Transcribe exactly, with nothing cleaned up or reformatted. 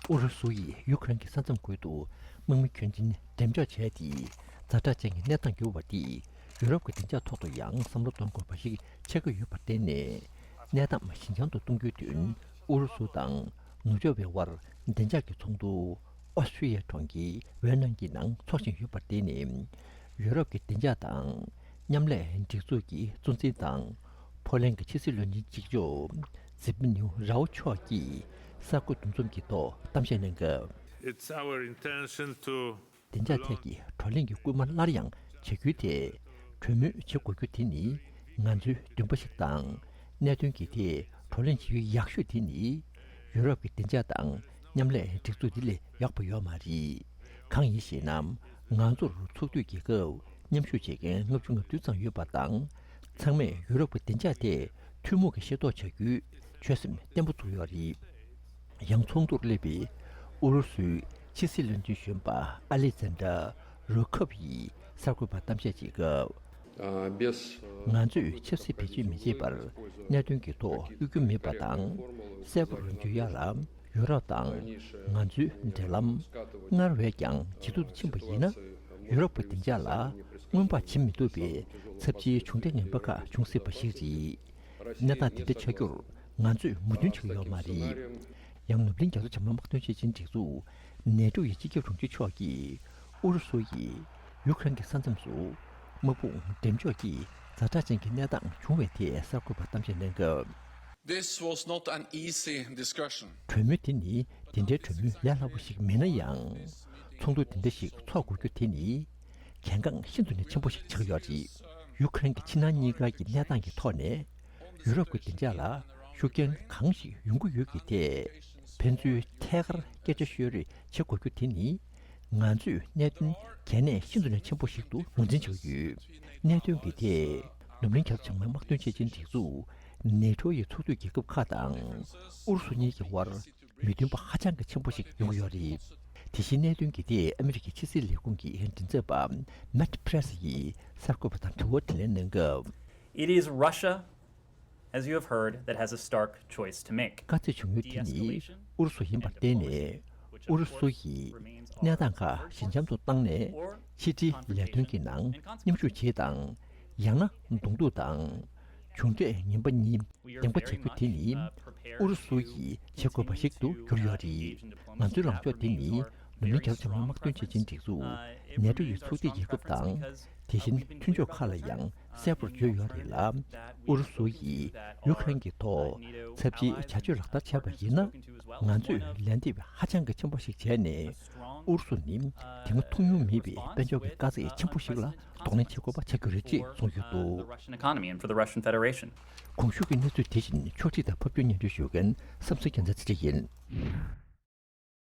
ཨུ་རུ་སུ་ཡིས་ཡུ་ཁ་རེན་གྱི་ས་མཚམས་ཁུལ་དུ་དམག་མི་ཁྱོན་ཅན་འགྲེམས་འཇོག་བྱས་ཏེ། ཛ་དྲག་ཅན་གྱི་གནས་སྟངས་འགྱུར་བ་དེས་ཡུ་རོབ་ཀྱི་བདེ་འཇགས་ཐོག་ཏུ་ཡང་བསམ་བློ་གཏོང་དགོས་པ་ཞིག་ཆགས་ཀྱི་ཡོད་པར་བརྟེན་ནས། གནས་སྟངས་ཞི་འཇམ་དུ་གཏོང་རྒྱུའི་དོན་ཨུ་རུ་སུ་དང་ནུབ་ཕྱོགས་པའི་དབར་བདེ་འཇགས་ཀྱི་ཚོགས་འདུ་ཨོ་སི་ཀྲི་ཡའི་གྲོང་ཁྱེར་ཝེ་ནང་གི་ནང་འཚོགས་བཞིན་ཡོད་པར་བརྟེན་ནས། ཡུ་རོབ་ཀྱི་བདེ་འཇགས་དང་མཉམ་ལས་སྒྲིག་འཛུགས་ཀྱི་གཙོ་འཛིན་དང་། ཕོ་ལན་གྱི་ཕྱི་སྲིད་བློན་ཆེན་གཅིག་ལྕོགས་ཛི་པི་ནིའུ་རའུ་མཆོག་གིས་གསར་འགོད་འདུ་འཛོམས་ཀྱི་ཐོག་གཏམ་བཤད་གནང་སྐབས། It's our intention to བདེ་འཇགས་ཐད་ཀྱི་བགྲོ་གླེང་གི་སྐུལ་མ་སླར་ཡང་བྱ་རྒྱུའི་ཐད་གྲོས་མོལ་བྱེད་དགོས་རྒྱུ་དེ་ནི་ང་ཚོའི་འདུན་པ་ཞིག་དང་། གནད་དོན་གྱི་ཐད་བགྲོ་གླེང་བྱེད་ཡུལ་ཡག་ཤོས་དེ་ནི་ཡུ་རོབ་ཀྱི་བདེ་འཇགས་དང་མཉམ་ལས་སྒྲིག་འཛུགས་འདི་ལས་ཡག་པ་ཡོད་མ་རེད། གང་ཡིན་ཞེ་ན། ང་ཚོར་ཚོགས་འདུས་ཀྱི་སྐབས་མཉམ་ཞུགས་བྱེད་མཁན་ལྔ་བཅུ་ང་བདུན་ཙམ་ཡོད་པ་དང་། ཚང་མས་ཡུ་རོབ་ཀྱི་བདེ་འཇགས་ཐད་ཐུན་མོང་གི་ཤེས་རྟོགས་བྱ་རྒྱུའི་ཆོད་སེམས་བརྟན་པོ་བཙུགས་ཡོད་རེད། ཡང་ཚོགས་འདུར་སླེབས་པའི་ཨུ་རུ་སུའི་ཕྱི་སྲིད་བློན་ཆེན་གཞོན་པ་ཨ་ལེག་ཛན་ཏྲ་རོ་ཁབ་ཡིས་གསར་འགོད་པར་གཏམ་བཤད་བྱེད་སྐབས། ང་ཚོས་ཆབ་སྲིད་བེད་སྤྱོད་མི་བྱེད་པར་གནད་དོན་གྱི་ཐོག་དབྱུག་རྒྱུ་མེད་པ་དང་། གསལ་པོར་བརྗོད་ཡ་ལ། ཡུ་རོབ་དང་ང་ཚོའི་འབྲེལ་ལམ་སྔར་བས་ཀྱང་ཇེ་སྡུག་ཏུ་ཕྱིན་པ་ཡིན་ན། ཡུ་རོབ་ཀྱི་བདེ་འཇགས་ལ་སྔོན་དཔག་བྱེད་མི་ཐུབ་པའི་ཚབས་ཆེའི་གྱོང་ཁྲ་ངན་པ་ཁག་འབྱུང་སྲིད་པ་ཞིག་རེད། གནས་སྟངས་དེ་འདྲ་ཆགས་རྒྱུར་ང་ཚོས་མོས་མཐུན་བྱེད་ཀྱི་ཡོད་མ་རེད། ཡང་ནུབ་གླིང་རྒྱ་མཚོ་བྱང་མའི་དམག་དོན་ཆེད་ཆེན་སྒྲིག་འཛུགས་ནེ་ཊོ་ཡི་སྤྱི་ཁྱབ་དྲུང་ཆེ་མཆོག་གིས་ཨུ་རུ་སུ་ཡིས་ཡུ་ཁ་རེན་གྱི་ས་མཚམས་སུ་དམག་དཔུང་འགྲེམས་འཇོག་གིས་ཛ་དྲག་ཅན་གྱི་གནས་སྟངས་བྱུང་བའི་ཐད་གསར་འགོད་པར་གཏམ་བཤད་གནང་སྐབས། This was not an easy discussion. གྲོས་མོལ་དེ་ནི་དེ་འདྲའི་གྲོས་མོལ་ལས་སླ་པོ་ཞིག་མིན་ན་ཡང་། ཚོགས་འདུ་དེ་འདྲ་ཞིག་འཚོགས་དགོས་རྒྱུ་དེ་ནི་གལ་འགངས་ཤིན་ཏུ་ནས་ཆེན་པོ་ཞིག་ཆགས་ཡོད་རེད། ཡུ་ཁ་རེན་གྱི་ཕྱི་ནང་གཉིས་ཀ་གི་གནས་སྟངས་ཀྱི་ཐོག་ནས་ཡུ་རོབ་ཀྱི་བདེ་འཇགས་ལ་ཤུགས་རྐྱེན་གང་ཞིག་ཡོང་གི་ཡོད་ཀྱི་ཐད་ཕན་ཚུན་ཐད་ཀར་སྐད་ཆ་ཤོད་རེས་བྱེད་དགོས་རྒྱུ་དེ་ནི། ང་ཚོས་གནད་དོན་གལ་གནད་ཤིན་ཏུ་ནས་ཆེན་པོ་ཞིག་ཏུ་ངོས་འཛིན་བྱེད་ཀྱི་ཡོད། གནད་དོན་གྱི་ཐད་ནུབ་གླིང་རྒྱ་མཚོ་བྱང་མའི་དམག་དོན་ཆེད་ཆེན་སྒྲིག་འཛུགས་ནེ་ཊོ་ཡི་ཚོགས་འཐུས་རྒྱལ་ཁབ་ཁག་དང་ཨུ་རུ་སུ་གཉིས་ཀྱི་དབར་མི་མཐུན་པ་ཧ་ཅང་གི་ཆེན་པོ་ཞིག་ཡོང་གི་ཡོད་རེད། དེ་བཞིན་གནད་དོན་གྱི་ཐད་ཨ་མི་རི་ཀའི་ཕྱི་སྲིད་ལས་ཁུངས་ཀྱི་མགྲིན་ཚབ་པ་མེཊ་པི་རེ་སི་ཡིས་གསར་འགོད་པ་དང་དྲི་བ་དྲིས་ལན་གནང་སྐབས། It is Russia, as you have heard, that has a stark choice to make. དཀའ་ཚེགས་བྱུང་ཡུལ་དེ་ནི་ཨུ་རུ་སུ་ཡིན་པར་བརྟེན་ནས། ཨུ་རུ་སུ་ཡིས་གནས་སྟངས་ཁག་ཞི་འཇམ་དུ་བཏང་ནས་ཕྱི་འབྲེལ་ལས་དོན་གྱི་ནང་མཉམ་ཞུགས་བྱེད་དང་། ཡང་ན་གདོང་ཐུག་དང་། གྱོང་ཁྲལ་ངན་པ་གཉིས་འདེང་པ་བྱ་རྒྱུ་དེ་ནི་ཨུ་རུ་སུ་ཡིས་བྱེད་དགོས་པ་ཞིག་ཏུ་གྱུར་ཡོད་རེད། ང་ཚོའི་ལངས་ཕྱོགས་དེ་ནི་ནུབ་གླིང་རྒྱ་མཚོ་བྱང་མའི་དམག་དོན་ཆེད་ཆེན་སྒྲིག་འཛུགས་ནེ་ཊོ་ཡི་ཚོགས་སྡེ་རྒྱལ་ཁབ་དང་། དེ་བཞིན་མཐུན་ཕྱོགས་ཁག་ལ་ཡང་གསལ་པོར་བརྗོད་ཡོད་རེད་ལ། ཨུ་རུ་སུ་ཡིས་ཡུ་ཁ་རེན་གྱི་ཐོག་ཚབས་ཆེའི་བྱ་སྤྱོད་ལག་བསྟར་བྱས་པ་ཡིན་ན། ང་ཚོས་ལན་འདེབས་ཧ་ཅང་གི་ཆེན་པོ་ཞིག་བྱས་ནས། ཨུ་རུ་སུ་ནི་དེ་སྔ་མཐོང་མྱོང་མེད་པའི་དཔལ་འབྱོར་གྱི་དཀའ་ཚེགས་ཆེན་པོ་ཞིག་ལ་གདོང་ལེན་བྱེད་དགོས་པ་ཆགས་ཀྱི་རེད་ཅེས་གསུངས་ཡོད་འདུག། The Russian economy and for the Russian Federation. གོང་ཞུས་ཀྱི་གནས་ཚུལ་དེ་བཞིན་ཕྱོགས་སྒྲིག་དང་ཕབ་སྒྱུར་སྙན་སྒྲོན་ཞུ་མཁན་བསམ་གཟིགས་རྒྱལ་མཚན་ཚེ་རིང་ཡིན།